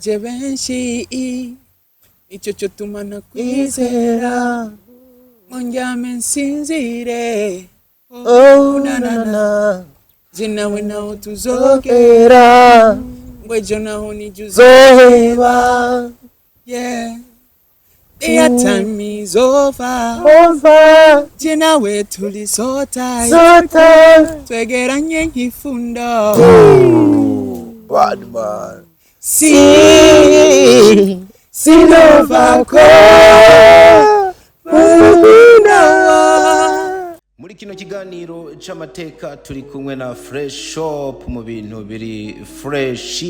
Wababajije benshi, nicyo cyotuma nakwizera ngo ndyame nsinzire. Oh, na, na, na, na. Je nawe naho tuzogera, Zogera ngo ejo naho nijye uzoheba. zoheba. Yeah, their time is over. Over. Je nawe turi so tight, Sota. twegeranye nk'ifundo. Bad man. Si sinova ko Muri kino kiganiro c'amateka turi kumwe na Fresh Shop mu bintu biri fresh.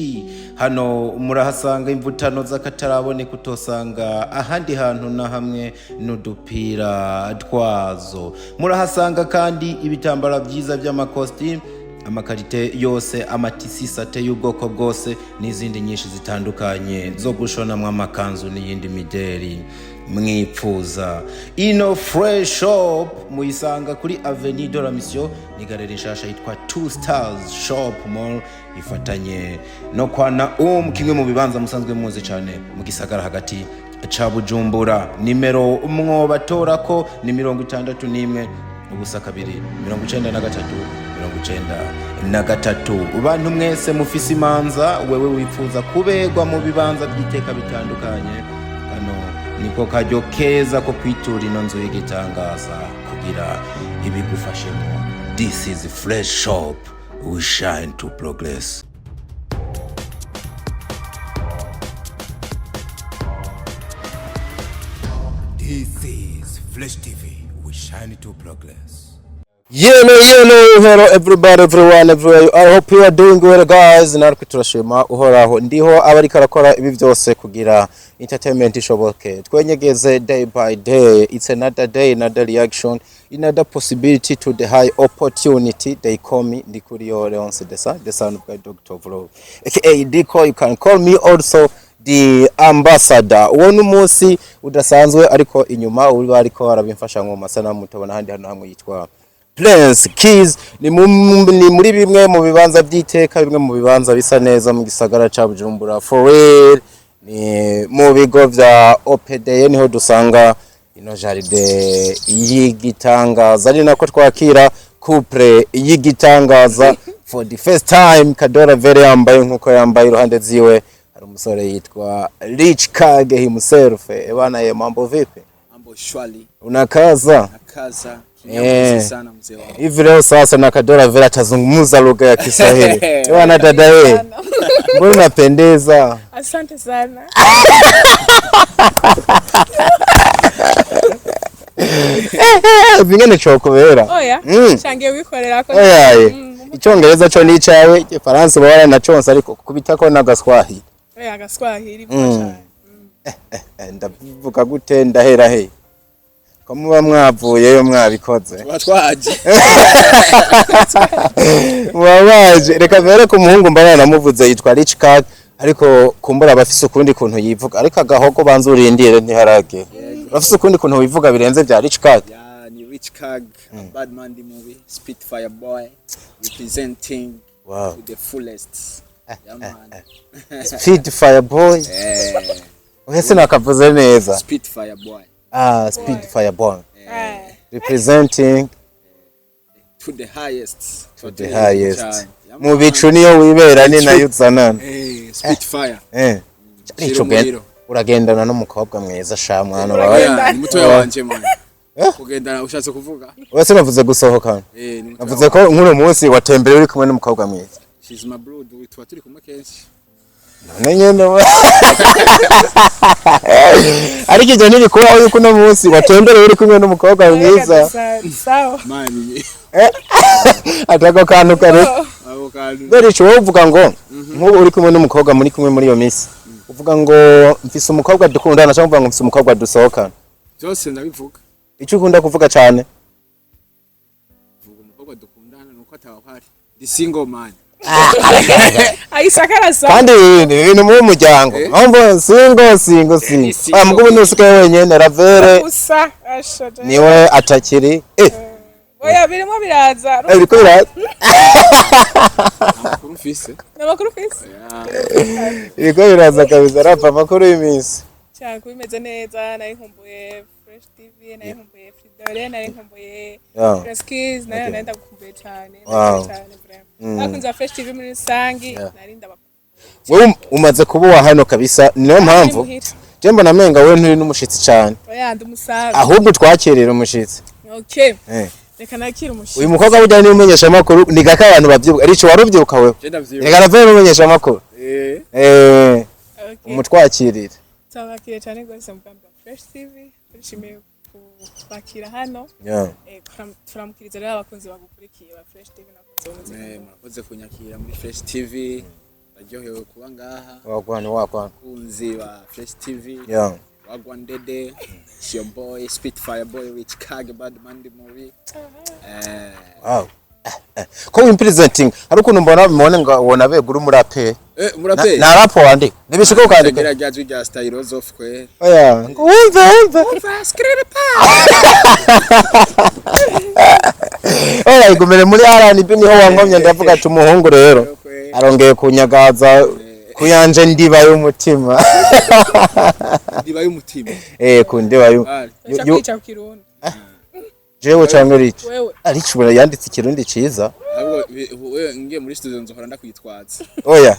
Hano murahasanga imvutano z'akataraboneka utosanga ahandi hantu na hamwe, n'udupira twazo. Murahasanga kandi ibitambara byiza by'amakositimu, ama qualité yose, ama tissu satin y'ubwoko bwose n'izindi nyinshi zitandukanye zo gushonamwo amakanzu n'iyindi mideri mwipfuza. Ino Fresh Shop muyisanga kuri Avenue de la Mission, ni galerie nshasha yitwa Two Stars Shop Mall, ifatanye no kwa Naum, kimwe mu bibanza musanzwe muzi cyane mu gisagara hagati ca Bujumbura. Nimero mwobatorako ni 61 02 93 93. Bantu mwese mufise imanza, wewe wifuza kuberwa mu bibanza by'iteka bitandukanye, kano niko karyo keza ko kwitura ino nzu y'igitangaza kugira ibigufashemo. This is Fresh Shop, we shine to progress. This is Fresh TV, we shine to progress. Yelo yelo, hello everybody, everyone, everywhere. I hope you are doing well, guys. Natwe turashima Uhoraho. Ndiho abariko arakora ibi byose kugira entertainment ishoboke. Twenyegeze day by day. It's another day, another reaction, another possibility to the high opportunity. They call me Ndikurio Leonce Desa, the son of God, Dr. Vlo, aka Diko. You can call me also the ambassador. Uwo n'umunsi udasanzwe, ariko inyuma uri ariko arabimfasha mu masanamu tubona ahandi hano hamwe yitwa Prince Keys. Ni muri bimwe mu bibanza by'iteka, bimwe mu bibanza bisa neza mu gisagara ca Bujumbura, for real. Ni mu bigo vya OPD, niho dusanga ino jardin y'igitangaza, ari nako twakira couple y'igitangaza for the first time. Kadora Vere yambaye nkuko yambaye, iruhande ziwe hari umusore yitwa Rich Kage himself. Ebana ye, mambo vipi? Mambo shwari. Unakaza. Nakaza kinyamwezi sana, mzee wangu. Hivi leo sasa na Kadora Vera atazungumza lugha ya Kiswahili. Bwana dada wewe. Mbona unapendeza? Asante sana. Vingine chokobera. Oya, shangiye wikorera ko. Oyaye. Icyongereza cyo ni icawe, Igifaransa uba waranaconse, ariko kubitako n'agaswahili. Oya, agaswahili vuga cyane. Ndavuga gute, ndahera he? Ko muba mwavuyeyo mwabikoze. Tuba twaje. Muba baje. Reka mbere ku muhungu mbana namuvuze yitwa Rich Card, ariko kumbura abafise ukundi kuntu yivuga, ariko agahogo banza urindire ntiharage. Bafise ukundi kuntu wivuga birenze bya Rich Card. Yeah, ni Rich Kag, a bad man the movie, Spitfire boy, representing to the fullest. Yeah, man. Speed Fire Boy. Uhese nakavuze neza. Spitfire boy. Ah, Speed Fire Boy. Representing To the highest. To the highest. Mu bicu niyo wibera, ni nayo uzanana. Spitfire. Rich, Shira umuriro. uragendana n'umukobwa mwiza sha mwana wawe. Yeah, ni mutoya wanje, man. Kugendana ushatse kuvuga? Wese navuze gusohokana. Eh, ni mutoya. Navuze ko nk'uno munsi watembereye uri kumwe n'umukobwa mwiza. She's my blood, tuba turi kumwe kenshi. None nyene ariko ibyo ntibikuraho yuko uno munsi watembereye uri kumwe n'umukobwa mwiza. Sawa. Man, Atako kantu kare. abo kantu. Dore ico wowe uvuga ngo nk'ubu uri kumwe n'umukobwa, muri kumwe muri iyo minsi, uvuga ngo mfise umukobwa dukundana cyangwa uvuga ngo mfise umukobwa dusohokana? Byose ndabivuga. Icyo ukunda kuvuga cyane? Vuga umukobwa dukundana nuko atawahari. The single man. Ayisakara sawa. Kandi ni ibintu mu muryango mpamvu single, single, single. Single. Ah, mugabo nusigaye wenyene Ravere. Gusa asha. Niwe atakiri. Oya, birimo biraza. Biriko biraza. Amakuru mfise. Amakuru ufise? Biriko biraza kabisa. Rapa, amakuru y'iminsi? Cyane, kuba bimeze neza. Nari nkumbuye Fresh TV, nari nkumbuye Fridore, nari nkumbuye Fresh Kids, nari nari ndagukumbuye cyane. Cyane vraiment. Abakunzi ba Fresh TV muri rusangi, nari ndabakumbuye. Wewe umaze kuba uwa hano kabisa, niyo mpamvu Muhira. je mbona amenga wewe nturi n'umushitsi cane. Oya, ndi umusaza. Ahubwo twakirira umushitsi. Okay, reka nakire umushitsi. Uyu mukobwa burya ni umumenyeshamakuru, ni gake abantu babyibuka. Rico, wari ubyibuka wewe? Je ndavyibuka. Reka nave n'umumenyeshamakuru. Okay. Umutwakirire. Turabakiriye cyane rwose mu bwami bwa Fresh TV. Turishimiye kubakira hano. Turamukiriza rero abakunzi bagukurikiye ba Fresh TV n'abakunzi b'umuziki. Murakoze kunyakira muri Fresh TV, ndaryohewe kuba ngaha. Wagwan, wagwan. Abakunzi ba Fresh TV, wagwan dede. It's your boy Spitfire Boy Rich Kage Bad Man the movie. Wow. Ko wimpresenting hari ukuntu mbona mbone ngo ubona bega uri umuraperi. Umuraperi. Na rap wandika, ntibishika ukandika? Ndagira rya jwi rya Stylozof kwe. Oya, ngo wumve wumve. Oya, igumire muri R&B, niho wankomye. Ndavuga ati umuhungu rero arongeye kunyagaza kuyanje ndiba y'umutima. Ndiba y'umutima. Ku ndiba y'u Ah, Uca kwica ku Kirundi. Jewe canke Rico? Wewe. Rico ubona yanditse Ikirundi ciza. Ahubwo wewe ngiye muri studio nzohora ndakwitwaza. Oya,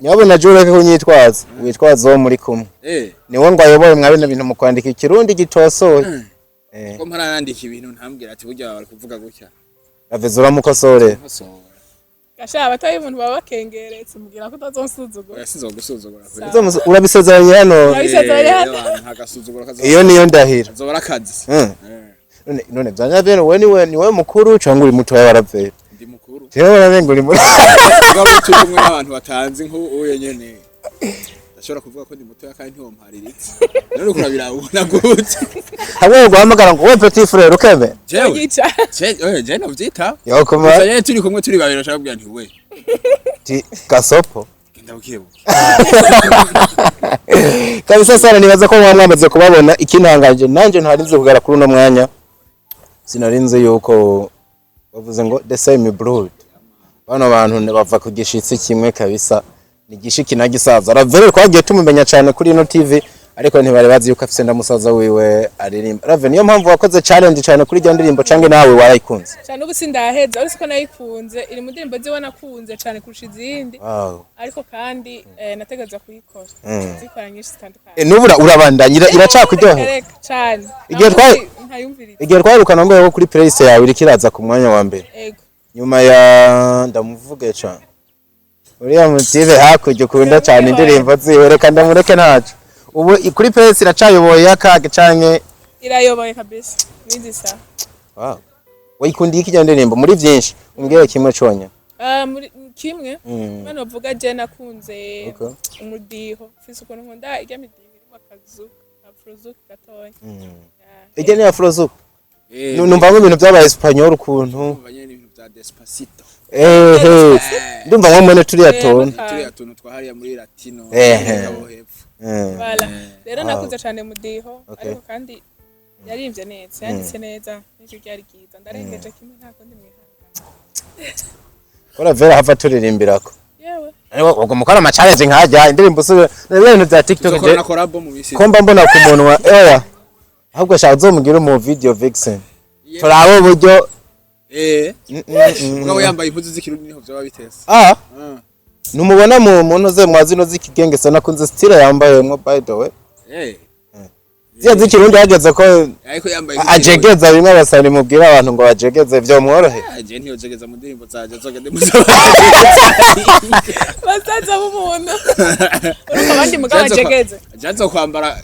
nyabona je ureke kunyitwaza, witwaza uwo muri kumwe. Niwe ngo ayoboye mwa bino bintu mu kwandika Ikirundi gitosoye. Ko mpora nandika ibintu ntambwira ati burya bari kuvuga gutya. Aveze uramukosorera. Nkosora. Gasha, abataye umuntu baba bakengeretse, mubwira ko utazonsuzugura. Oya, sinzogusuzugura kwe. Urabisezeranye hano? Urabisezeranye hano. Nta gasuzuguro kazoba. Iyo niyo ndahiro. Kazoba ari akazi. None vyanya wewe niwe mukuru canke uri mutoya waravera? Ndi mukuru. Jewe barabenga uri muto. Mugabo turi kumwe n'abantu batanzi nk'uyu nyene, ndashobora kuvuga ko ndi mutoya kandi ntiwompariritse. None uriko urabirabona gute? Hamwe guhamagara ngo we petit frère ukeme. Jewe Yica. je novyita. Yokuma. Gusa nyene turi kumwe turi babiri, bashaka kubwira nti we ti gasopo. Genda bukebuke. Kabisa sana, nibaza ko mwaba mwamaze kubabona. Ikintangaje nanje ntari kugera kuri uno mwanya, sinarinzi yuko bavuze ngo the same blood, bano bantu bava ku gishitsi kimwe kabisa, ni gishiki na gisaza. Ravere twagiye tumumenya cyane kuri ino TV, ariko ntibari bazi yuko afise na musaza wiwe aririmba. Rave, niyo mpamvu wakoze challenge cyane kuri iryo ndirimbo, canke nawe warayikunze? Cyane, ubu sindaheza, uretse ko nayikunze, iri mu ndirimbo ziwe nakunze cyane kurusha izindi. Ariko kandi nategereza kuyikora, zikora nyinshi zitandukanye. N'ubu urabandanya, iracakuryohera? Reka, cyane. Igihe Ntabwo ntayumviriza. Igihe twahirukana ngo kuri playlist yawe iriko iraza ku mwanya wa mbere. Ego. Nyuma ya ndamuvuge cane uriya mutibe hakurya ukunda cane indirimbo ziwe, reka ndamureke ntaco. Ubu kuri playlist iracayoboye yakage canke? Irayoboye kabisa n'izi saha. Wow. Wayikundiye iki iyo ndirimbo muri vyinshi? Umbwire kimwe conyene. Ah, muri kimwe bano bavuga, je nakunze umudiho. Mfise ukuntu nkunda irya midiho irimo akazuka, afrozouk gatonya. Yeah. Ijya ni afrozouk. Numva ibintu byabaye espagnol ukuntu. Umva nyene ibintu bya Despacito. Ehe, ndumva nko mwene turiya tuntu. Turiya tuntu twahariya muri Latino abo hepfo. Voilà. Rero nakunze cyane mudiho. Ariko kandi yaririmbye neza, yanditse neza, n'ijwi ryari ryiza. Ndarengeje kimwe, nta kundi, mwihangana. Kora vera hava turirimbirako. Yewe. Ariko ubwo mukora ama challenge nkajya indirimbo usubire n'ibintu bya TikTok. Tuzokora na collabo mu misi. Ko mba mbona ku munwa eya, ahubwo shaka uzomugira umu video vixen, turabe uburyo. Mugabo yambaye impuzu z'Ikirundi niho vyoba bitese. Ah, numubona mu muntu ze mwa zino z'ikigenge, nakunze style yambayemwo, by the way. Ziya z'Ikirundi hageze ko Ariko yambaye ajegeza bimwe abasani mubwira abantu ngo bajegeze vyomworohe. Je ntiyojegeza mu ndirimbo zanje, azogende mu Basaza b'umuntu, urumva abandi mugabo ajegeze. Jazo kwambara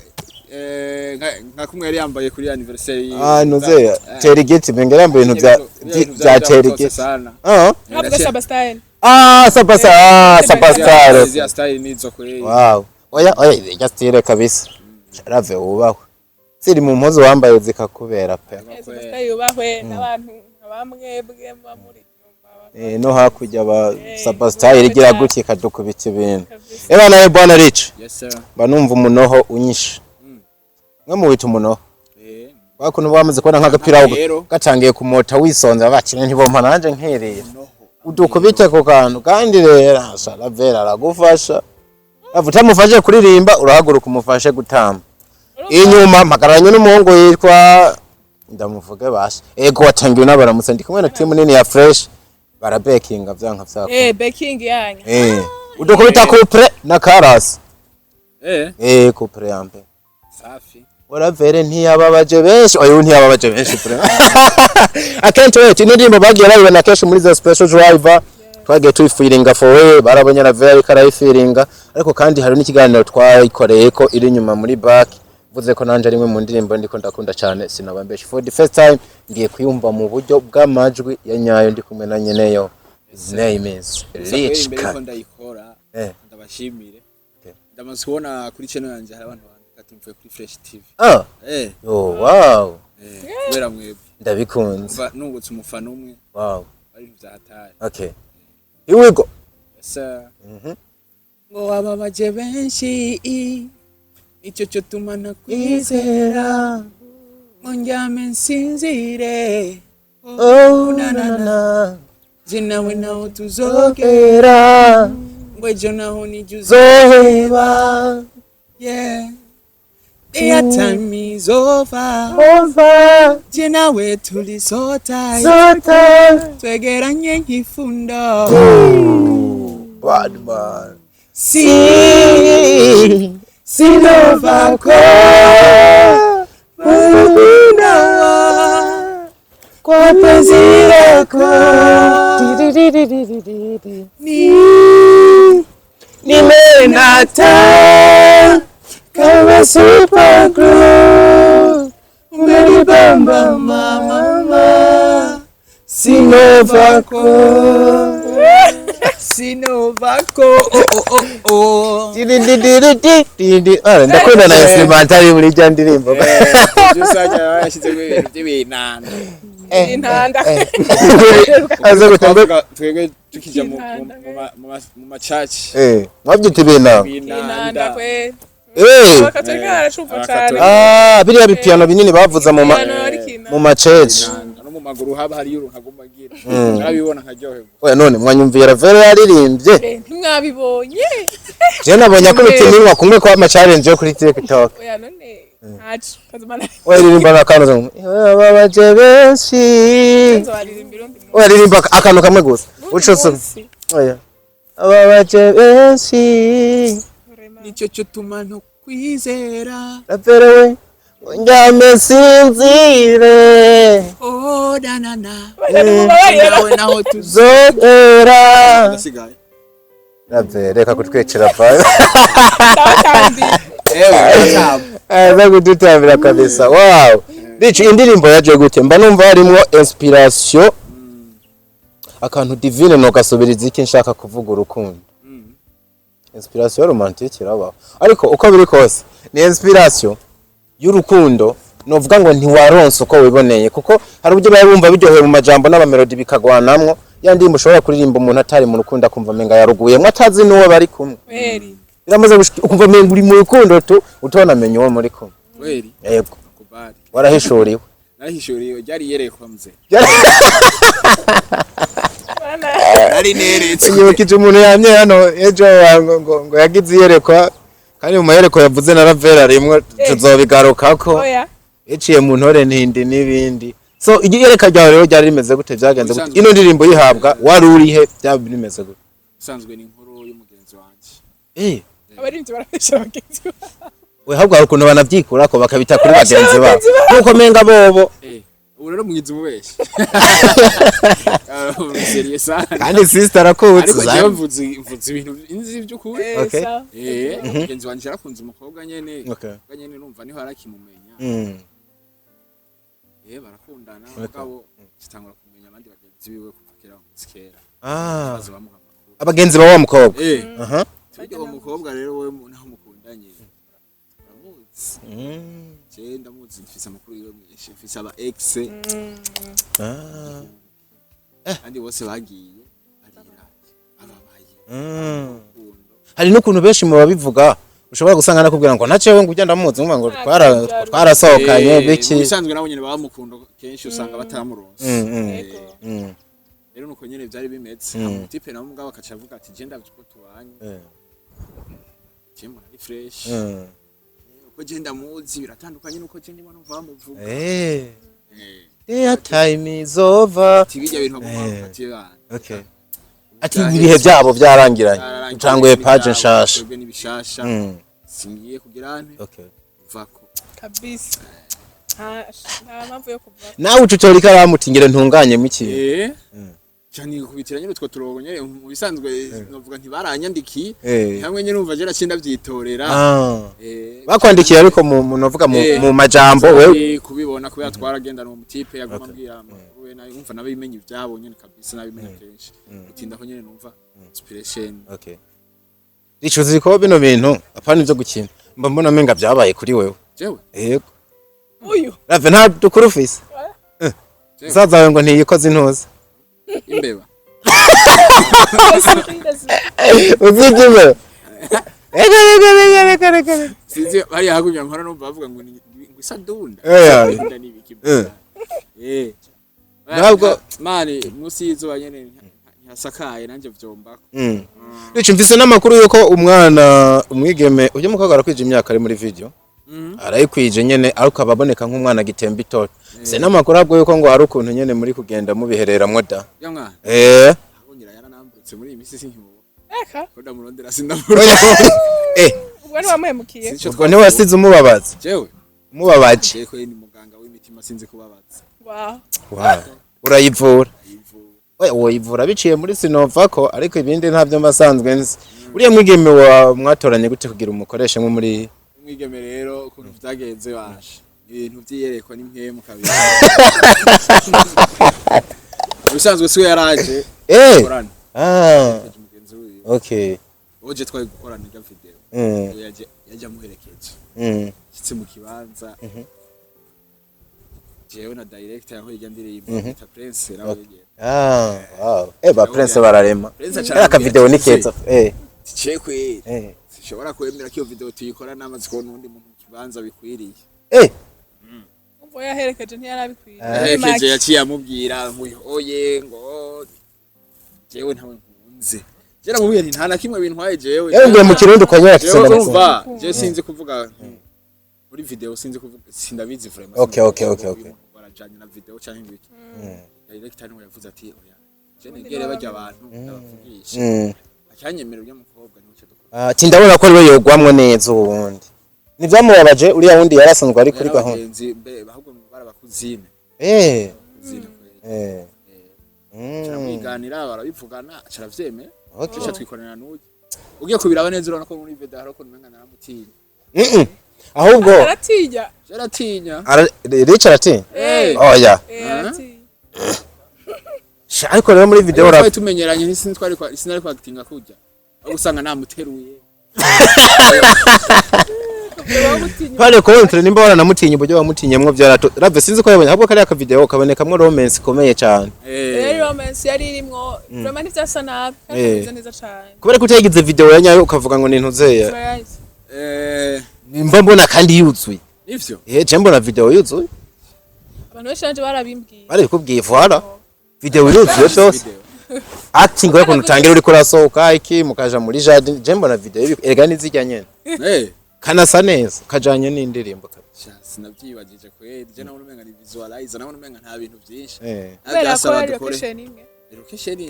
nka kumwe yari yambaye kuri anniversaire. Ah, nuze tera igiti bengera yambaye ibintu bya tera igiti. Sana. Ah. Ntabwo Sabastine. Ah, Sabasta, ah, Sabastare. Zia style nizo kuri. Wow, oya oya, irya style kabisa, rave wubahwe, ziri mu mpuzu wambaye zikakubera pe. Sabastine yubahwe n'abantu nka bamwe bwe muba muri inyuma. No hakurya ba Sabastare igira gutya ikadukubita ibintu. Kabisa. Eba nawe bwana Rich. Yes sir. Mba numva umunoho unyishe, mwe muwita umunoho? Eh, Kwa kuntu bamaze kubona nk'agapira Rero. gatangiye kumota wisonza bakine ntibompa nanje nkerera. Noho. Udukubite ku kantu kandi rero asha Ravera aragufasha. Ava utamufashe kuririmba, urahaguruka umufashe gutamba. Inyuma mpagararanye n'umuhungu yitwa, ndamuvuge basha, ego watangiwe n'abaramutse, ndi kumwe na team nini ya Fresh, barabekinga vyanka vyako. Backing yanyu. Udukubita couplet na chorus. Couplet ya mbere. Safi. Waravere ntiyababaje benshi, oyo ntiyababaje benshi vraiment. I can't wait. Ino ndirimbo bagiye bayibona kenshi muri za special driver, twagiye tuyifiringa for way, barabonye Ravere ariko arayifiringa. Ariko kandi hari n'ikiganiro twayikoreye ko iri inyuma muri back, mvuze ko nanje rimwe mu ndirimbo ndiko ndakunda cyane, sinabambeshe. For the first time ngiye kuyumva mu buryo bw'amajwi ya nyayo, ndi kumwe na nyeneyo. His name is Rich Imbere ko Cat. ndayikora, ndabashimire. Ndamaze kubona kuri channel yanjye hari abantu bandika ati mvuye kuri Fresh TV. Oh wow. Kubera mwebwe. Ndabikunze. Mva nungutse umufana umwe. Ari ibintu vya hatari. Okay, here we go. Yes sir. Ngo wababaje benshi, nicyo cyo tuma ntakwizera ngo ndyame nsinzire. Oh, na, na, na, na. Je nawe naho tuzogera, Zogera ngo ejo naho nijya uzoheba. Zoheba. Yeah. Their time is over. Over. Je nawe tuli so tight. Sota. Twegeranye nk'ifundo. Bad man. Si sinovako unawa kwa penzi lako ni nimenata kama super glue, umenibamba mama, sinovako. Sinovako, oh, oh, oh, oh. Didi. Ndakunda na instrumental muri rya ndirimbo. Producer yashyizemo ibintu by'ibinanda. Intanda. Aza gutamba. Twavuga twebwe tukijya mu macaci. Mwabyita ibinanga? Intanda kwe. Abakatolika baracumva cyane. Ah, biriya bipiano binini bavuza mu ma Piano ari kinanda. mu maceci. Inanga no mu maguru haba hariyo uruntu agomba agira, narabibona nkaryoherwa. Oya, none mwanyumviye Ravere yaririmbye? Ntimwabibonye? Je nabonye akubita iminwa kumwe kwa ama challenge yo kuri TikTok. Oya, none ntaco kazimana. Oya, ririmba n'akantu babaje benshi. Nzobaririmbira undi munsi. Oya, ririmba akantu kamwe gusa. Undi Ucutse. munsi. Oya, ababaje benshi. Vraiment. Nicyo cyo tuma ntukwizera. Ravere we, njyame sinzire. Oh na na na. Mubabarire. Nawe naho Zogera. Ndasigaye. Ravere, reka kutwicira vibe. Ndabatambiye. Ewe. Aza kudutambira kabisa. Wow. Rich, indirimbo yaje gute? Mba numva harimwo inspiration, akantu divine, nogasubiriza iki nshaka kuvuga urukundo. Inspiration romantique irabaho, ariko uko biri kose ni inspiration y'urukundo. Novuga ngo ntiwaronse uko wiboneye, kuko hari uburyo baba bumva biryoheye mu majambo n'abamelodi bikagwanamwo. Ya ndirimbo ushobora kuririmba umuntu atari mu rukundo akumva menga yaruguyemwo, atazi n'uwo bari kumwe. Kweli. Biramaze gushika ukumva menga uri mu rukundo tu utonamenya uwo muri kumwe. Kweli. Yego. Kubali. Warahishuriwe. Narahishuriwe, ryari yerekwa mze. Bana. Nari neretswe. Yibukije umuntu yamye hano ejo ngo yagize iyerekwa, kandi mu mayerekwa yavuze na Ravera rimwe, tuzobigarukako. Oya. Iciye mu ntore ntindi n'ibindi. So iyerekwa ryawe rero ryari rimeze gute? Byagenze gute? Ino ndirimbo yihabwa wari urihe? Byaba bimeze gute? Usanzwe ni inkuru y'umugenzi wanje. Abaririmbyi barabesha bagenzi babo. We, ahubwo hari ukuntu banavyikurako bakabita kuri bagenzi babo, nuko menga bobo. Ubu rero mwiza umubeshyi. Serious sana. Kandi sister arakutse. Ariko jewe mvuze ibintu nzi by'ukuri. Okay. Sawa. Mugenzi wanje yarakunze umukobwa nyene. Umukobwa nyene numva niho arakimumenya. Barakundana, mugabo kitangura kumenya abandi bagenzi biwe kuva kera, bamuzi kera. Baza bamuha amakuru. Abagenzi ba wa mukobwa? Eh. Aha. Burya uwo mukobwa rero wewe naho mukundanye uramuzi. Je ndamuzi, mfise amakuru yiwe menshi, mfise aba ex. Kandi bose bagiye barira bababaye. Urukundo. Hari n'ukuntu benshi mu babivuga. Ushobora gusanga nakubwira ngo nacewe ngo ujya ndamuzi, nkumva ngo twarasohokanye biki. Mu bisanzwe nabo nyene baba mukunda, kenshi usanga batamuronse. Yego. Rero nuko nyene vyari bimeze. Umutipe nawe mugabo akaca avuga ati je ndavye uko tubanye, je mbona ari fresh. Uko je ndamuzi biratandukanye nuko je ndimo numva bamuvuga. Their time is over. Ati bijya bintu baguma bafatiye bana. Okay, ati ibihe byabo byarangiranye, utanguye page nshasha. Twebwe n'ibishasha. Singiye kugira nte vako. Kabisa, nta mpamvu yo kuva. Nawe uca utora ikaramu uti ngire ntunganyemo ikintu. Cyane kubitira nyine utwo turongo nyene, mu bisanzwe novuga ntibaranyandikiye. Hamwe nyine umva je naciye ndavyitorera. Bakwandikiye ariko mu novuga mu mu majambo wewe. Kubibona kubera twaragendana, uwo mutipe yaguma ambwira amakuru, we nayo umva nabimenye ivyabo nyene kabisa, nabimenya kenshi gutindaho nyene numva inspiration. Okay, ricuzi ko bino bintu apana ivyo gukina, mba mbona menga byabaye kuri wewe. Jewe? Yego. Uyu. Rave nta dukuru ufise. Jewe. Musaza wawe ngo ntiyikoze intuza. Imbeba. Uzijye imbeba, reka reka reka reka reka reka. Sinzi, hariya hakurya nkora numva bavuga ngo ngo isadunda. Isadunda ni ibiki? Eh. Mani munsi y'izuba nyene ntihasakaye, nanje vyombako. Ricu, mfise n'amakuru yuko umwana umwigeme ujya mukobwa arakwije imyaka ari muri video, arayikwije nyene, ariko ababoneka nk'umwana agitemba itoto. Se n'amakuru ahubwo yuko ngo hari ukuntu nyene muri kugenda mubihereramwo da. Ya mwana. Abongira yaranambutse muri iyi minsi, sinkimubona. Eka. Ko ndamurondera sindamurondera. Ubwo ntiwamuhemukiye? Sinzi ico. Ubwo ntiwasize umubabaza? Jewe? Umubabaje. Jewe ko ni muganga w'imitima, sinzi kubabaza. Wow. Wow. Urayivura? Ayivura. We woyivura biciye muri Sinovako, ariko ibindi ntabyo mbasanzwe nzi. Uriya mwigeme wa mwatoranye gute kugira umukoreshe nko muri Umwigeme rero ukuntu vyagenze, basha, ibintu vyiyerekwa n'impwemu kabiri. Ubusanzwe siwe yaraje gukorana. Yaje mugenzi wiwe. Oje twari gukorana irya video. Yaje amuherekeje. Shitse mu kibanza, jewe na director yaho irya ndirimbo bita Prince nawe yegera. Ah, wow. Ba Prince bararema. Prince aca Kariya kavideo ni ati, keza. Ciye kweri, sinshobora kwemera ko iyo video tuyikora namaze kubona uwundi muntu mu kibanza bikwiriye. Ubwo yaherekeje ntiyarabikwiye. Yaherekeje yaciye amubwira ngo oye, ngo jewe ntawe nkunze. Je namubwiye nti nta na kimwe bintwaye jewe. Yewe, mu Kirundi ukanyura ati Jewe senda. urumva, je sinzi kuvuga muri video, sinzi kuvuga, sindabizi vraiment. Okay. Barajanye na video canke ibiki. Director niwe yavuze ati oya, je negere barya abantu ndabavugisha. Acyanyemera urya mukobwa niwe cyo dukora. Ah, ati ndabona ko ariwe yogwamwo neza ubundi. Ntivyamubabaje uriya wundi yari asanzwe ari kuri gahunda? Abagenzi mbe ahubwo barabakuzine. Kuzine kweli. Caramwiganira, barabivugana, caravyemera. Tuca twikorana n'uyu. Ugiye kubiraba neza urabona ko muri video hari ukuntu umenga naramutinya. Ahubwo Aratinya. Jaratinya. Rich aratinya? Eh. Oya. Eh, aratinya. Sha, ariko rero muri video Twari tumenyeranye, ntisi twari sinari kwagitinga kurya. Aho usanga namuteruye. Wamutinya. Pale contre nimba waranamutinya, uburyo wamutinyemwo byarato. Rave sinzi ko yabonye ahubwo kariya ka video kabonekamwo romance ikomeye cyane. Rero romance yari irimwo vraiment ntivyasa nabi kandi bimeze neza cane. Kubera ko utayigize video ya nyayo ukavuga ngo ni ntuzeya. Surprise. Nimba mbona kandi yuzuye. Nivyo. Je mbona video yuzuye. Abantu benshi nanje barabimbwiye. Barabikubwiye, voilà. Video yuzuye byose. Video. Acting we kuntu utangira uriko urasohoka iki mukaja muri jardin, je mbona video erega nizijya nyene. Kanasa neza kajanye n'indirimbo kabisa. Sha, sinavyibagije kweli. Je nabona umenga ni visualizer, nabona umenga nta bintu vyinshi. Kubera ko Byasaba yari dukore. location imwe. Location. Ah,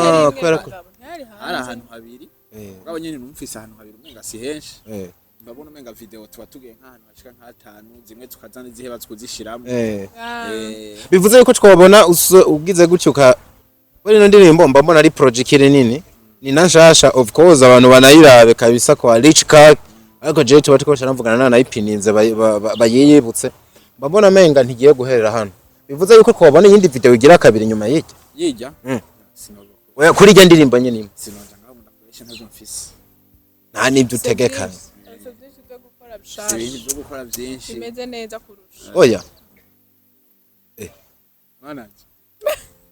Yari imwe, kubera ko bagabo, ntiyari hari hanze. ahantu habiri. Mugabo nyene numvise ahantu habiri umenga si henshi. Ndabona umenga video tuba tugiye nk'ahantu hashika nk'hatanu, zimwe tukazana iziheba tukuzishiramo. Ah. Bivuze yuko twabona ugize gutyo uka bari ino ndirimbo, mba mbona ari project iri nini, ni na nshasha, of course abantu banayirabe kabisa kwa Rich Car, ariko je tuba turiko turavugana na nayipininze bayiyibutse, mba mbona menga ntigiye guherera hano. Bivuze yuko twabona iyindi video igira kabiri nyuma y'iki? Yijya. Sinoja. Oya, kuri irya ndirimbo nyine imwe. Sinoja ngaho ndakoresha, ntazo mfise. Nta n'ibyo utegekanye? Afise byinshi byo gukora bishasha. Ibintu byo gukora byinshi. Bimeze neza kurusha. Oya. Mwananje.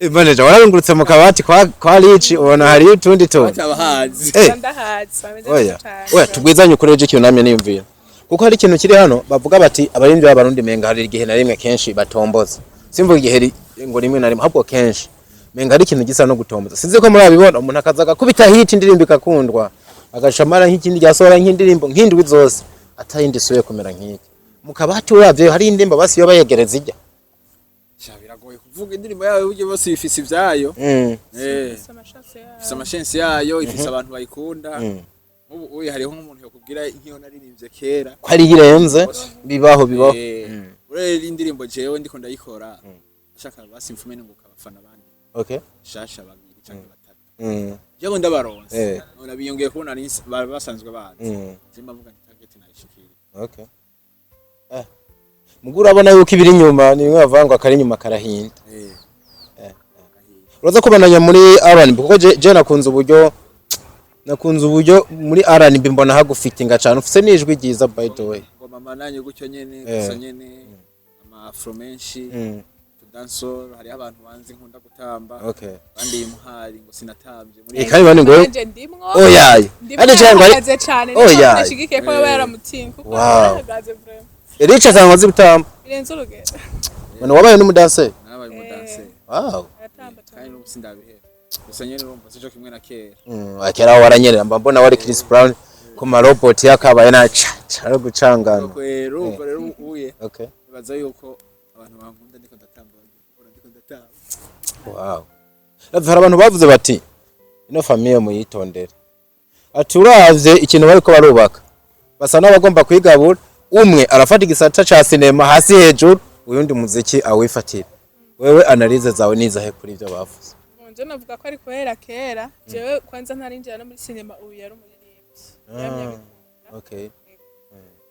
Manager, wararungurutse mu kabati kwa Rich, ubona hari utundi tuntu. Batabahazi. Ndahazi, bameze Oya. neza cane. Oya, tugwizanye ukuri, ejo ikintu namye niyumvira, kuko hari ikintu kiri hano bavuga bati abaririmbyi b'Abarundi menga hari igihe na rimwe kenshi batomboza. Simvuga igihe ngo rimwe na rimwe, ahubwo kenshi menga hari ikintu gisa no gutomboza. Sinzi ko murabibona, umuntu akaza agakubita hit, indirimbo ikakundwa, agashamara nk'ikindi ryasohora nk'indirimbo nk'indwi zose atayindi isubiye kumera nk'iki. Mu kabati uravye hari indirimbo basi yo bayegereza ijya? Sha, biragoye kuvuga indirimbo yawe, buryo bose ifise ivyayo. Ifise amashance yayo. Ifise amashensi yayo, ifise abantu bayikunda. Nk'ubu uyu hariho nk'umuntu yokubwira nk'iyo naririmbye kera ko ari irenze. Bibaho, bibaho. Urero indirimbo jewe ndiko ndayikora, shaka basi mfume ngo abafana bandi shasha babiri canke batatu, jewe ndabaronse, none biyongeye kubona basanzwe bazi. Je mbavuga nti target nayishikiriye. Okay. Mugu urabona yuko ibiri inyuma ni bimwe bavuga ngo akari inyuma karahinda. Uraza kubandanya muri R&B, kuko je nakunze uburyo muri R&B mbona hagufitinga cyane, ufise n'ijwi ryiza, by the way. Ngo mama nanye gutyo nyene, gusa nyene ama afro menshi, dancehall. Hariho abantu banzi nkunda gutamba, bandi muhari ngo sinatambye muri Kandi bandi ngo Nanje ndimwo. Oyaye. Ndimwo. Kandi cyangwa Yarahagaze cane. Oyaye. Nashigikiye ko yoba yaramutinye kuko yarahagaze vraiment. Rich asanga azi gutamba. Birenze urugero. None wabaye n'umudanseri? Nabaye umudanseri. Aratamba Kandi cane. n'ubu sindabihera, gusa nyene urumva sico kimwe na kera. Kera aho waranyerera, mba mbona wari Chris Brown ku marobot yakabaye na cha cha ari gucangana. Rero urumva rero uye nibaza yuko abantu bankunda ndiko ndatamba, bagiye kubona ndiko ndatamba. Wow. Ravye, hari abantu bavuze bati ino famille muyitondere. Ati uravye ikintu bariko barubaka, basa n'abagomba kwigabura: umwe arafata igisata ca sinema hasi hejuru, uyundi muziki awifatira. Wewe analyse zawe nizahe kuri ivyo bavuze? Nje navuga ko ari kubera kera jewe kwanza ntarinjira no muri sinema, ubu yari umuririmbyi, yamye abikunda.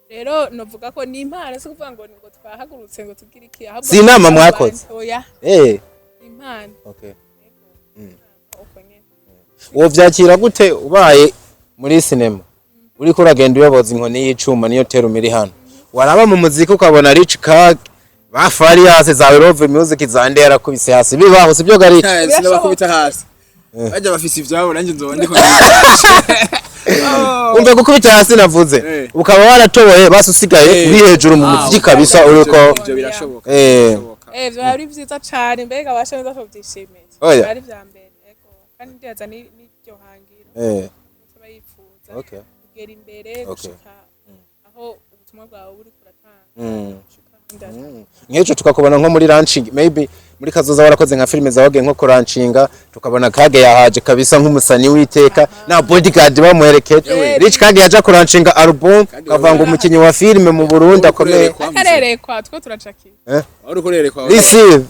Rero novuga ko ni impano, si kuvuga ngo ni ngo twahagurutse ngo tugire iki, ahubwo Si inama mwakoze? Oya. Ni impano. Uko nyene. Uwo vyakira gute ubaye muri sinema uriko uragenda uyoboza inkoni y'icuma, niyo terume iri hano, waraba mu muziki ukabona Rich Kag ba Farious za Love Music za nde yarakubise hasi? Bibaho, sibyo gari? Sinabakubita hasi, bajya bafise ivyabo, nanjye nzoba ndiko. Umve, gukubita hasi navuze, ukaba waratoboye basi usigaye uri hejuru mu muziki kabisa uriko. Ivyo birashoboka. Birashoboka. Vyo ari vyiza cane, mbega basha neza ko vyishimiye. Ari vya mbere, ego, kandi ndibaza ni n'iryo hangiro aba yifuza kugera imbere, gushika aho ubutumwa bwawe buri kuratanga, gushika ahandi hatandukanye. Nk'ejo tukakubona nko muri launching, maybe muri kazoza warakoze nka filime zawe, nko kurancinga, tukabona Kage yahaje kabisa nk'umusani w'iteka na bodyguard bamuherekeje. Rich Kage yaja kurancinga album, kavuga ngo umukinyi wa filime mu Burundi akomeye. Akarerekwa two turacakiye. Wari ukurerekwa. Receive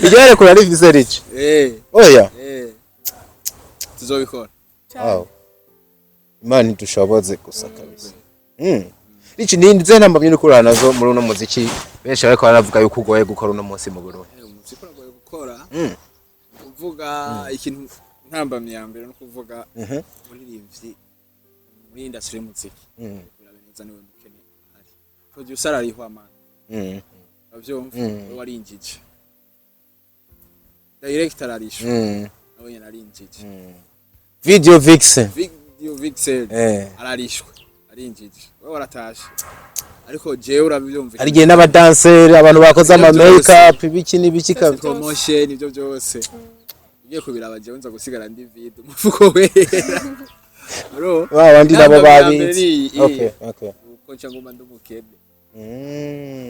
iryo yerekura rifise Rich. Oya. Tuzobikora. Wow. Imana idushoboze gusa kabisa. Rich, ni nze ntambamye uriko urana nazo muri uno muziki benshi bariko baravuga yuko ugoye gukora uno munsi mu Burundi? Umuziki uragoye gukora. Kuvuga ikintu ntambamye ya mbere no kuvuga umuririmbyi muri industry y'umuziki, birabe neza, niwe mukene ahari. Producer arihwa man, uravyumva? We warinjije, director arishwa, nawe nyene arinjije. Video vixen. Video vixen ararishwa, arinjije, we waratashe, ariko jewe urabyumva. Hari igihe n'abadanseri, abantu bakoze ama Ibyo byose. make up, ibiki n'ibiki kabisa. Promotion, ibyo byose ugiye kubiraba, jewe nza gusigara ndi vide, umufuko wera. Bro, ba bandi nabo intambamyi ya mbere babitse. ni iyi. Uko nca nguma ndi umukene.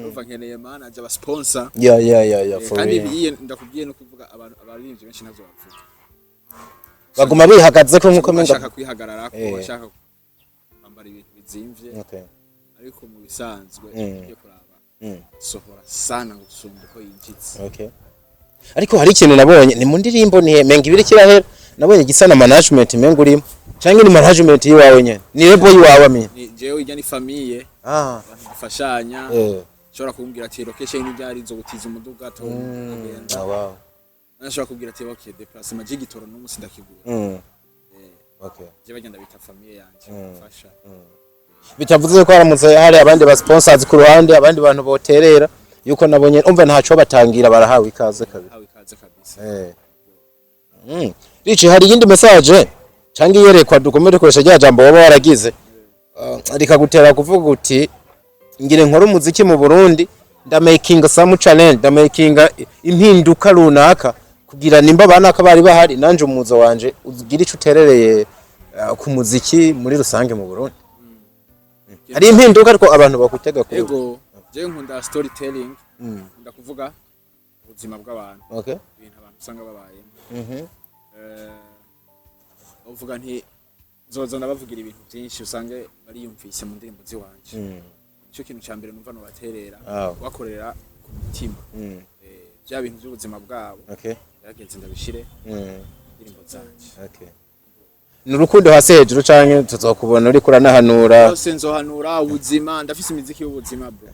Urumva nkeneye manager, aba sponsor. Yeah, for Kandi real. iyi ndakubwiye no kuvuga abantu, abaririmbyi benshi ntabyo bavuga. Baguma bihagaze ko nkuko menga bashaka kwihagarara ko bashaka kwambara ibintu bizimvye, ariko mu bisanzwe ugiye kuraba sohora sana gusumba uko yinjiza. Okay. Ariko hari ikintu nabonye ni mu ndirimbo, ni menga ibiri kirahera, nabonye gisa na management menga urimo, canke ni management yiwawe nyene, ni label yiwawe amina? Ni jewe, ijya ni famille, abantu dufashanya. Ushobora kumbwira ati location ni ryari, zo gutiza umuduga to kugenda. Nashobora kubwira ati okay, déplacement y'igitoro n'umunsi ndakigura. Je bagenda bita famille yanje mfasha. Bitavuze ko haramutse hari abandi ba sponsors ku ruhande, abandi bantu boterera, Yuko nabonye umva ntaco batangira, barahawe ikaze kabiri. Hawe ikaze kabisa. Rici, hari iyindi message canke iyerekwa, dukomere dukoresha rya jambo, waba waragize rikagutera kuvuga uti: "Ngire nkore umuziki mu Burundi, ndamakinga some challenge, ndamakinga impinduka runaka, kugira nimba banaka bari bahari, nanje umuzo wanje ugira ico uterereye ku muziki muri rusange mu Burundi"? Hari impinduka ariko abantu bakutega kuri? Ego, jewe nkunda storytelling, nkunda kuvuga ubuzima bw'abantu, ibintu abantu usanga babayemo. Uvuga nti nzoza ndabavugira ibintu byinshi, usange bariyumvise mu ndirimbo ziwanje. Nicyo kintu cya mbere numva nobaterera, kubakorera ku mutima. Bya bintu by'ubuzima bwabo, gerageze ndabishire mu ndirimbo zanje. Okay. Ni urukundo hasi hejuru, canke tuzokubona uriko uranahanura? Byose nzohanura ubuzima, ndafise imiziki y'ubuzima, bro.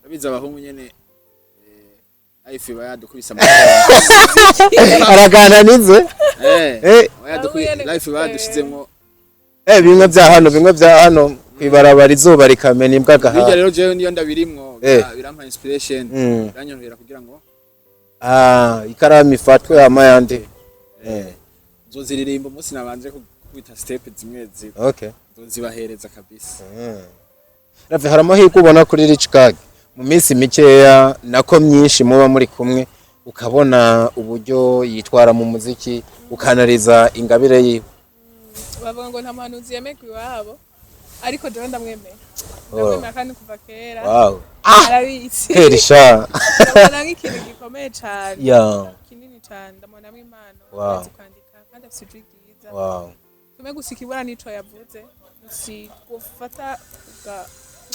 Urabizi abahungu nyene, life iba yadukubise amafaranga. Aragana nize. Life iba yadushizemwo. Bimwe vya hano, bimwe vya hano kwibarabara, izuba rikamena imbwa Hirya agahaha. rero jewe niyo ndabirimwo, birampa inspiration, biranyorohera kugira ngo Ah, ikaramu ifatwe hama yandi. Nzoziririmba umunsi nabanje gukubita step zimwe zimwe, nzozibahereza kabisa. Ravi, hari amahirwe ubona kuri Rich Gag mu minsi mikeya, nako myinshi muba muri kumwe, ukabona uburyo yitwara mu muziki, ukanariza ingabire yiwe? Bavuga ngo nta muhanuzi yemerwa iwabo, ariko jewe ndamwemera. Ndamwemera kandi kuva kera. Arabizi. Kerisha. Ndamubona nk'ikintu gikomeye cane, kinini cane. Ndamubonamo impano. Azi kwandika kandi afise ijwi ryiza. Tume gusa ikibura n'ico yavuze, si gufata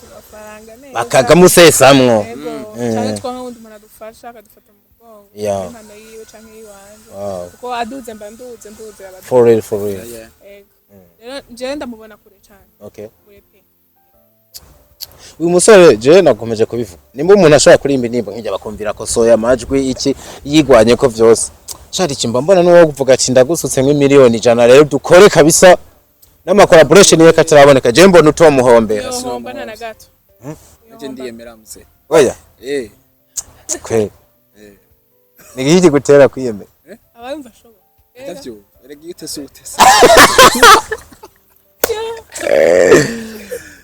ugafaranga neza Bakagamusesamwo. Yego, canke twonka wundi umuntu adufasha, akadufata mu mugongo, impano yiwe canke yiwanje, kuko aduze mba nduze, nduze aba. For real, for real. Yego, rero jewe ndamubona kure cane, kure pe. Uyu musore, je nakomeje kubivuga, nimba umuntu ashobora kuririmba indirimbo nk'ijya, bakumvira ko soya amajwi iki yigwanye ko vyose cari kimba, mbona n'uwo kuvuga ati ndagusutse nk'imiliyoni 100, rero dukore kabisa n'ama collaboration ye kataraboneka, je mbona utomuhombera. Yohomba nta na gato. Nje ndiyemera mze. Oya. Kwe ni iki kigutera kwiyemera? Aba yumva ashobora. Ndavyumva, erega iyo utese utese.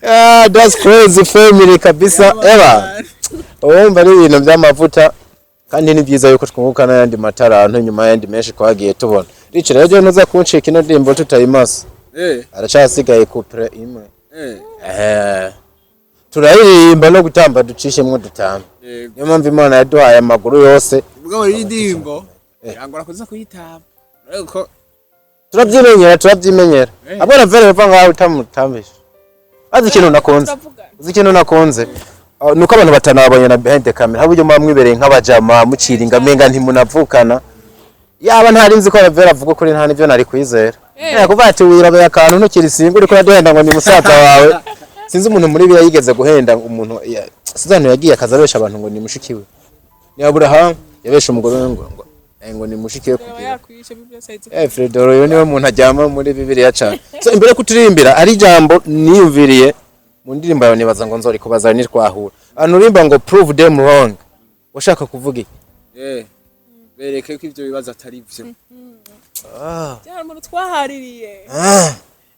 Ah, that's crazy family kabisa. Eba urumva ari ibintu by'amavuta, kandi ni byiza yuko twunguka n'ayandi matarantu nyuma y'ayandi menshi twagiye tubona. Rici, rero jyewe ntuza kuncika ino ndirimbo tutayimase. Aracasigaye couplet imwe. Turaririmba no gutamba, ducishemwo dutamba. Yego. Niyo mpamvu Imana yaduhaye amaguru yose. Mugabo iyi ndirimbo birangora kuza kuyitamba ariko. Turabyimenyera, turabyimenyera. Abona vere bava ngaho utamutambisha. Azi ikintu nakunze? Turavugana. Uzi ikintu nakunze? Ah, nuko abantu batanabonye na behind the camera, hari uburyo muba mwibereye nk'abajama muciringa, menga ntimunavukana. Yaba ntari nzi ko Ravera avuga ukuri, nta nivyo nari kwizera. Kuvuga ati wirabeye akantu ntukiri single, uriko uraduhenda ngo ni musaza wawe. Sinzi umuntu muri biriya yigeze guhenda umuntu, sinzi ahantu yagiye akaza abesha abantu ngo ni mushiki we. Ni Aburahamu yabesha umugore we ngo ni mushiki we Yaba kugira yakwishe ibyo byose azi. Fredoro uyu niwe muntu aryama muri Bibiliya cane. So imbere yo kuturirimbira, ari ijambo niyumviriye mu ndirimbo yawe, nibaza ngo nzori kubaza nitwahura. Ahantu urimba ngo "prove them wrong", washaka kuvuga iki? Bereke ko ivyo bibazo atari vyo. Byari umuntu twahaririye.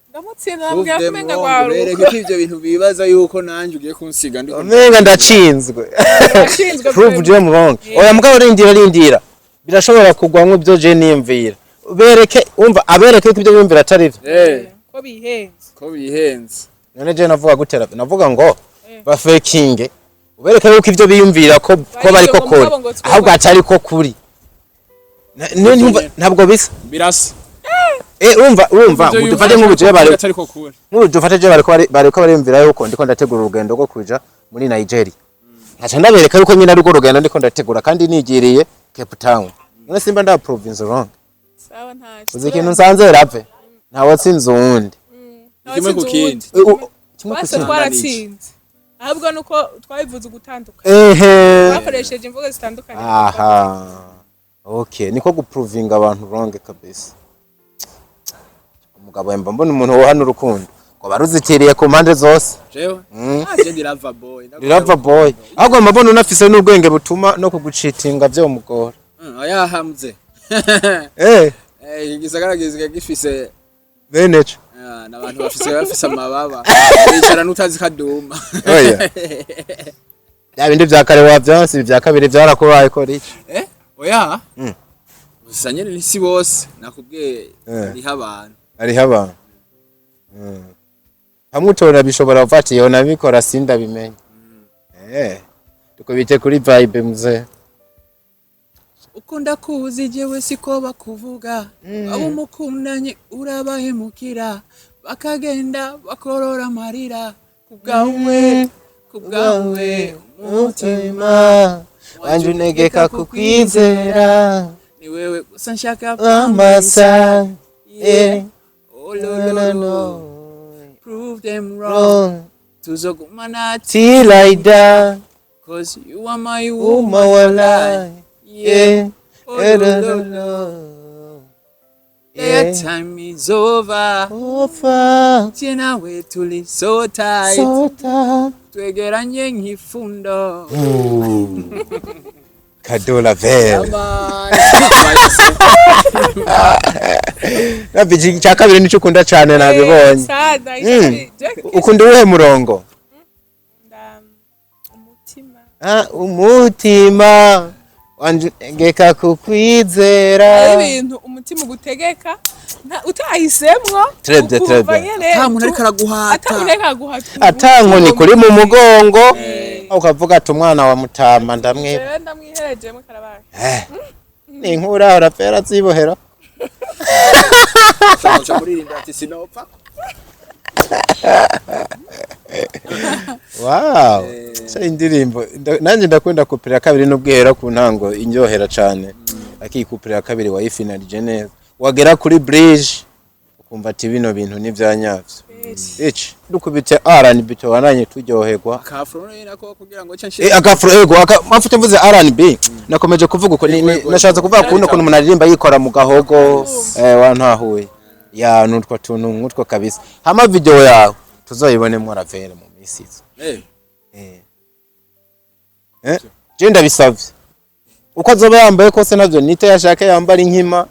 Ndamutsinda. Prove Ndamubwira ko them umenga wrong, rwaruka. bereke ko ivyo bintu bibaza yuko nanje ugiye kunsiga ndiko. Umenga ndatsinzwe. Yatsinzwe. Prove them wrong. Oya mugabo, rindira, rindira. Birashobora kugwamwo ibyo je niyumvira. Bereke, umva, abereke ko ibyo biyumvira atari vyo. Ko bihenze. Ko bihenze. None je navuga gutera, navuga ngo bafekinge, ubereke yuko ivyo biyumvira ko bariko ngo kuri mugabo ngo ahubwo atari ko kuri. Ntabwo bisa. Birasa. Urumva Ivyo dufate yumva nk'ubu je bari atari ko kuri. Nk'ubu dufate je bariko bariyumvira yuko ndiko ndategura urugendo rwo kuja muri Nigeria, nkaca ndabereka yuko nyine ari urwo rugendo ndiko ndategura kandi nigiriye Cape Town. None simba nda province wrong? Sawa, ntacyo. Uzi ikintu nsanze, rave ntawe watsinze uwundi. Kimwe ku kindi. Kimwe ku Twese kindi. twaratsinze, ahubwo nuko twabivuze ugutandukana. Twakoresheje imvugo zitandukanye. Aha, okay, niko guprovinga abantu wrong kabisa. Umugabo yamba mbona umuntu wohana urukundo. Ngo baruzitiriye ku mpande zose. Jewe, ah, je ndi lover boy. Ndi lover boy, ahubwo mbona unafise n'ubwenge butuma no kugucitinga vyomugora. Oya, hamze. Eh, igisagara gisigaye gifise Beneco. Ah, n'abantu bafise amababa, bicara n'utazi kaduma. Oya, bya bindi vya kare wavyanse, ibi vya kabiri vyarakubaye ko rico? Eh, oya. Gusa nyene ni si bose, nakubwiye. Hariho abantu. Hariho abantu. Hamwe utora bishobora gufata iyo nabikora sindabimenya. Tukubite kuri vibe, mzee. Uko ndakuzi jewe siko bakuvuga. Abo mukundanye urabahemukira, bakagenda bakorora amarira kubwawe, kubwawe umutima wanje untegeka kukwizera. Ni wewe gusa nshaka. Amasa. Yeah. Oh, lo, lo, lo. Prove them wrong, tuzogumana Till I die. 'Cause you are my Uma woman. Walai. Yeah. Oh, Eh, lo, lo, lo, lo, lo. Lo. Their time is over. Over. Je nawe tuli so tight. So tight. Twegeranye nk'ifundo. Kadola Vere. Aman. Nabiji cya kabiri nico ukunda cyane, nabibonye. Sada. Ukunda uwuhe murongo? Umutima. Ah, umutima wanje untegeka kukwizera. Hari ibintu umutima ugutegeka utahisemwo. Très bien, très ukumva bien. nyene Ata muntu ariko araguhata. Ata muntu ariko araguhata. Ata nkoni kuri mu mugongo, ukavuga ati umwana wa mutama ndamwiba. Jewe ndamwiherejemo karabaye. Ni inkura urapera zibohera. Uca muririmba ati sinopfa. Wow, so indirimbo nanjye ndakunda couplet ya kabiri n'ubwihera ku ntango indyohera cane, ariko iyi couplet ya kabiri wayifinalije neza, wagera kuri bridge ukumva ati bino bintu ni vya nyavyo. Iki dukubite R&B tubananye turyoherwa. Akafro none nako kugira ngo nce Agafro, ego, mafite mvuze R&B, nakomeje kuvuga uko nashatse kuvuga kuno kuntu umuntu aririmba yikora mu gahogo, wantahuye ya nutwo tuntu nkutwo kabisa. Hama video yawe tuzoyibonemo Ravere mu misi iza. Je ndabisavye, uko azoba yambaye kose navyo nite yashaka yambara inkima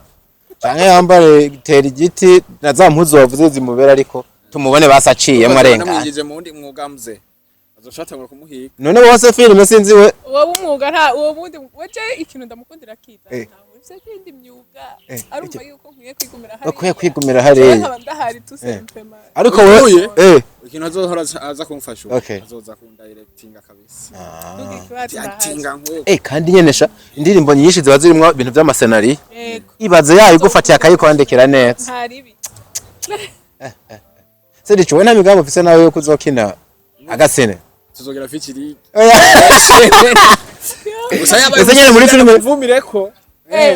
canke yambare tera igiti na za mpuzu wavuze zimubera, ariko tumubone basaciyemo arengana. Namwinjije mu wundi mwuga, mze azoshatangura kumuhiga. None bose filime sinzi we. Uwo w'umwuga nta uwo wundi weje, ikintu ndamukundira kiza ntawe ivyo kindi myuga arumva yuko nkwiye kwigumira hariya. Bakwiye kwigumira hariya. Nkaba ndahari tout simplement. Ariko we Uvuye? Ikintu azohora aza kumfasha ubu, azoza kundirectinga kabisa. Ntugira ikibazo, ndahari. Actinga nkuko. Kandi nyenesha indirimbo nyinshi ziba zirimwo ibintu vy'amasenari. Yego. Ibaze yayo igufatiye akayikwandikira neza. Ntaribi. Sedico, we nta migambi ufise nawe yo kuzokina agasene? Tuzogera featuring. Oya. Gusa yabaye Ese nyene muri filime ndamuvumireko.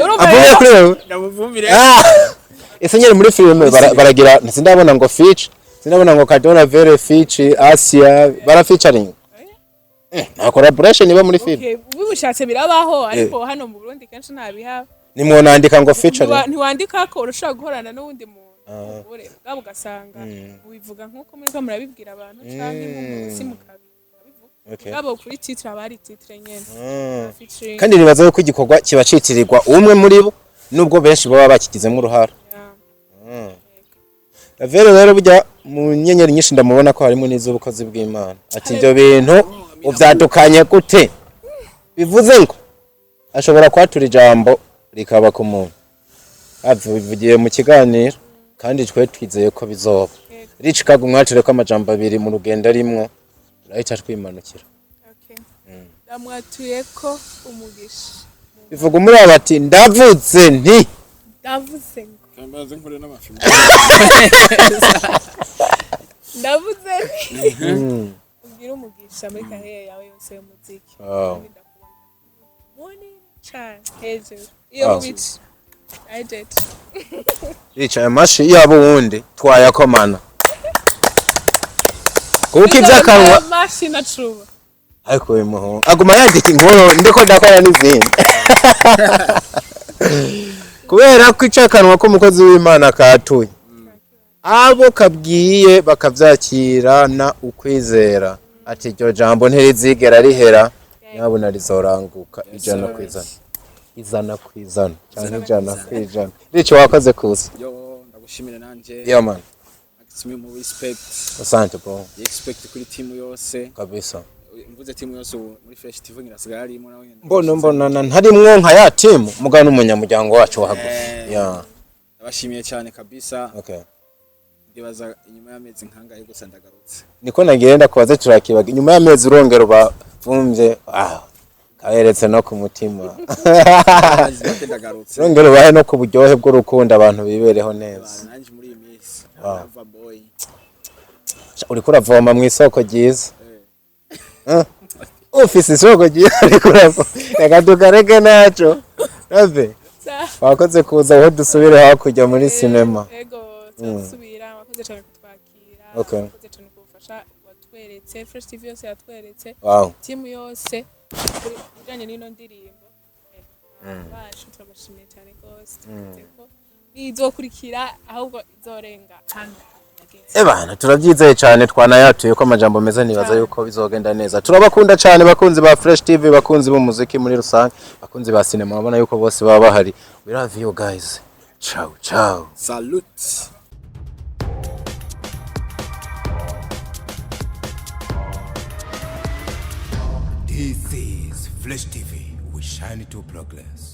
Urumva Avuye rero kuri wewe. Ndamuvumire. Ah! Ese nyene muri filime baragira, sindabona ngo feature, sindabona ngo Kadona Vere feature Asia, bara featuring, nta collaboration iba muri film? Okay, ubishatse birabaho, ariko hano mu Burundi kenshi ntabihaba. Nimwonandika ngo featuring? Ntiwandika ko urashobora guhorana n'uwundi muntu ure bwabo, ugasanga ubivuga nk'uko muriko murabibwira abantu canke nk'umunsi mukabivuga. Mugabo kuri titre aba ari titre nyene, featuring. Kandi nibaza yuko igikorwa kiba citirirwa umwe muri bo, nubwo benshi baba bakigizemo uruhara. Ravere rero burya mu nyenyeri nyinshi ndamubona ko harimo n'iz'ubukozi bw'Imana, ati ibyo bintu uvyadukanye gute? Bivuze ngo ashobora kwatura ijambo rikaba ku muntu abivugiye mu kiganiro, kandi twe twizeye ko bizoba. Rich Kagu, mwature ko amajambo abiri mu rugendo arimwo, turahita twimanukira. Okay. Ndamwatuye ko umugisha. Bivuga muri aba ati ndavuze nti. Ndavuze ngo. Kambaze nkore n'amafi. Ndavuze nti ugire umugisha muri carrière yawe yose y'umuziki. Wow. Kandi ndakubona munini cane hejuru iyo Wow. mu bicu ajeje. Yicaye amashi yabo wundi twayakomana kuko iby'akanwa amashi na cuba. Ariko uyu muhungu aguma yandika inkuru, ndiko ndakora n'izindi kubera ko icakanwa k'umukozi w'Imana katuye. Abo kabwiye bakavyakirana ukwizera, ati iryo jambo ntirizigera rihera, nyabuna rizoranguka 100%, 100% canke 100%. Rico, wakoze kuza. Yo, ndagushimira nanje. Yeah man. Maximum respect. Asante bro. Respect kuri timu yose. Kabisa. Mvuze timu yose, ubu muri Fresh TV ngirasigaye arimo nawe nyene. Mbona mbonana ntarimwo nka ya timu mugabo n'umunyamuryango wacu wa hagufi. Yeah. Ndabashimiye cyane kabisa. Okay. Ndibaza inyuma y'amezi nkangahe gusa ndagarutse. Niko nagenda kubaza, turakibaga inyuma y'amezi urongera ubavumvye, ah, kaberetse no ku mutima. Amezi make ndagarutse. Urongera ubahe no ku buryohe bw'urukundo, abantu bibereho neza. Nanjye muri iyi minsi Lava boy. Uriko uravoma mu isoko ryiza. Eh? Ufise isoko ryiza uriko uravoma, reka tukareke naco rave. Wakoze kuza, aho dusubire hakurya muri sinema. Ego, turasubira. Wakoze cyane kutwakira. Wakoze cyane kubufasha watweretse, Fresh TV yose yatweretse, timu yose kuri bijyanye n'ino ndirimbo. Bacu turabashimiye cyane rwose. Twizeye ko izokurikira ahubwo izorenga hano yageze. Ebana, turabyizeye cyane, twanayatuye ko amajambo meza, nibaza yuko bizogenda neza. Turabakunda cyane, bakunzi ba Fresh TV, bakunzi b'umuziki muri rusange, bakunzi ba sinema, urabona yuko bose baba bahari. We love you guys, ciao ciao. Salute. This is Fresh TV. We shine to progress.